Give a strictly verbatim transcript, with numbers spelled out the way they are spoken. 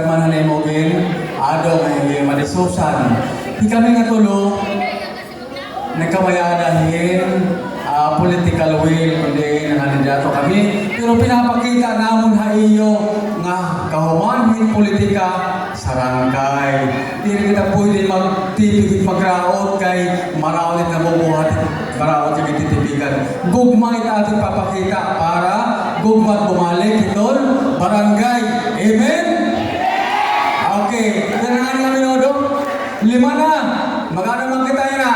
Man han imo gin-ado nga hi Madi Susan. Di kami nga tulo nagkamay-ada hin, ah, political will, kundi nangkandidato kami. Pero pinapakita namon ha iyo nga kahuman hin politika, sarangkay. Diri kita pwede magtipig magraot kay maraot it nabubuhat, maraot it gintitipigan. Gugma it aton papakita para gugma it bumalik hiton barangay. Amen? Okay. Pira na ngani nga minuto? Lima na. Mag-ano man kita yana?